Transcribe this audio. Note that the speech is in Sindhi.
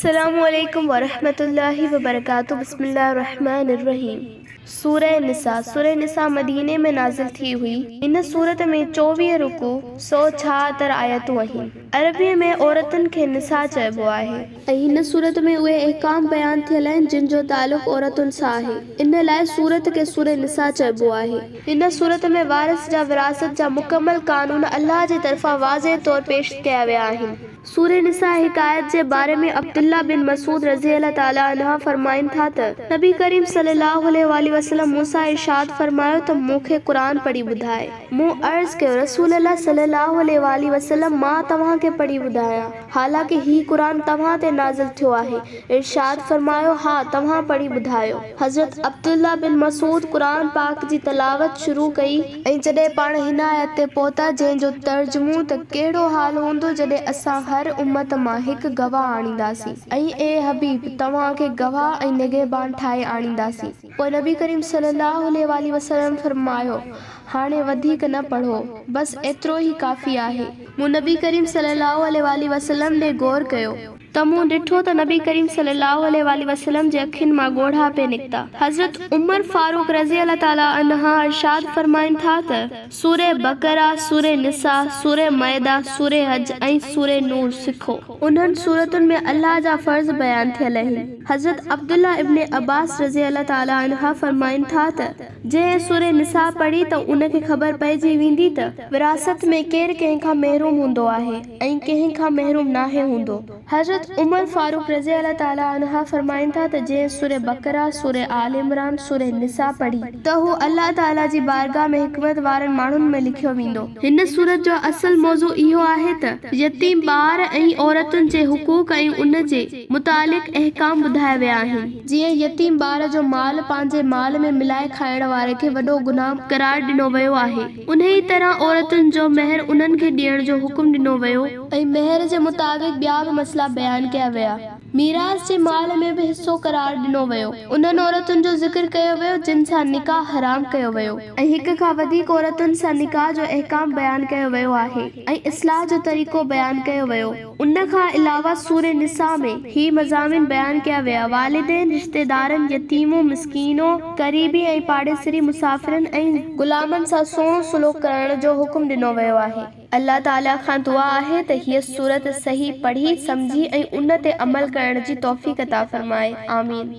السلام عليڪم ورحمة الله وبرڪاته بسم الله الرحمن الرحيم سورة نساء سورة نساء مديني ۾ نازل ٿي هئي. هن سورت ۾ 24 رڪوع، 176 آيتون آهن. عربيء ۾ عورتن کي نساء چئبو آهي. ۽ هن سورت ۾ اهي احڪام بيان ٿيل آهن جن جو تعلق عورتن سان آهي. ان لاء سورت کي سورة نساء چئبو آهي. هن سورت ۾ وارث جا وراثت جا مڪمل قانون الله جي طرفان واضح طور پيش ڪيا ويا آهن. سورة نساء حڪايت جي باري ۾ عبدالله بن مسعود رضي الله تعالٰي عنه فرمائن ٿا ته، نبي ڪريم صلي الله عليه واٰله وسلم مون سان ارشاد فرمايو ته مون کي قرآن پڙهي ٻڌاء. مون عرض ڪيو، رسول الله صلي الله عليه واٰله وسلم مان توهان کي پڙهي ٻڌايان، حالانڪه هي قرآن توهان تي نازل ٿيو آهي. ارشاد فرمايو، ها توهان پڙهي ٻڌايو. حضرت عبدالله بن مسعود قرآن پاڪ جي تلاوت شروع ڪئي، ۽ جڏهن پاڻ هن آيت تي پهتا جنهن جو ترجمو ته ڪهڙو حال هوندو جڏهن اسان هر امت مان هڪ گواهه آڻينداسين ۽ اي حبيب! توهان کي گواهه ۽ نگهبان ٺاهي آڻينداسين. پوء نبي ڪريم صلي الله عليه واٰله وسلم فرمايو، هاڻي وڌيڪ نه پڙهو، بس ايترو ئي ڪافي آهي. مون نبي ڪريم صلي الله عليه واٰله وسلم ڏي غور ڪيو. ته مون ڏٺو ته نبي ڪريم صلي الله عليه واٰله وسلم جي اکين مان ڳوڙها پئي نڪتا. حضرت عمر فاروق رضي الله تعالٰي عنه ارشاد فرمائن ٿا ته، سورة بقره، سورة نساء، سورة مائده، سورة حج ۽ سورة نور سکو. انهن سورتن ۾ الله جا فرض بيان ٿيل آهن. حضرت عبدالله ابن عباس رضي الله تعالٰي عنه فرمائن ٿا ته، جنهن سورة نساء پڙهي ته ان کي خبر پئجي ويندي ته وراثت ۾ ڪير ڪنهن کان محروم هوندو آهي. ۽ ڪنهن کان محروم ناهي هوندو. حضرت عمر فاروق رضي الله تعالٰي عنه فرمائن ٿا ته جنهن سورة بقره، سورة آل عمران، سورة نساء پڙهي ته هو الله تعالٰي جي بارگاھ ۾ حڪمت وارن ماڻهن ۾ لکيو ويندو. هن سورت جو اصل موضوع اهو آهي ته يتيم ٻار ۽ عورتن جي حقوق ۽ ان جي متعلق احڪام ٻڌايا ويا آهن. جيئن يتيم ٻار جو مال پنهنجي مال ۾ ملائي کائڻ واري کي وڏو گناھ قرار ڏنو ويو آهي. انهيء طرح عورتن جو مهر انهن کي ڏيڻ جو حڪم ڏنو ويو. ۽ مهر جي مطابق ٻيا به مسئلا بيان ڪيا ويا. ميراث جي مال ۾ به حصو قرار ڏنو ويو. انهن عورتن جو ذڪر ڪيو ويو جن سان نڪاح حرام ڪيو ويو. ۽ هڪ کان وڌيڪ عورتن سان نڪاح جو احڪام بيان ڪيو ويو آهي ۽ اصلاح جو طريقو بيان ڪيو ويو. ان کان علاوه سورة نساء ۾ هي مضامين بيان ڪيا ويا، والدين، رشتيدارن، يتيمون، مسڪينون، قريبي ۽ پاڙيسري، مسافرن ۽ غلامن سان سهڻو سلوڪ ڪرڻ جو حڪم ڏنو ويو آهي. الله تعالي کان دعا آهي ته هيء سورت صحيح پڙهي، سمجهي ۽ ان تي عمل ڪرڻ جي توفيق عطا فرمائي. آمين.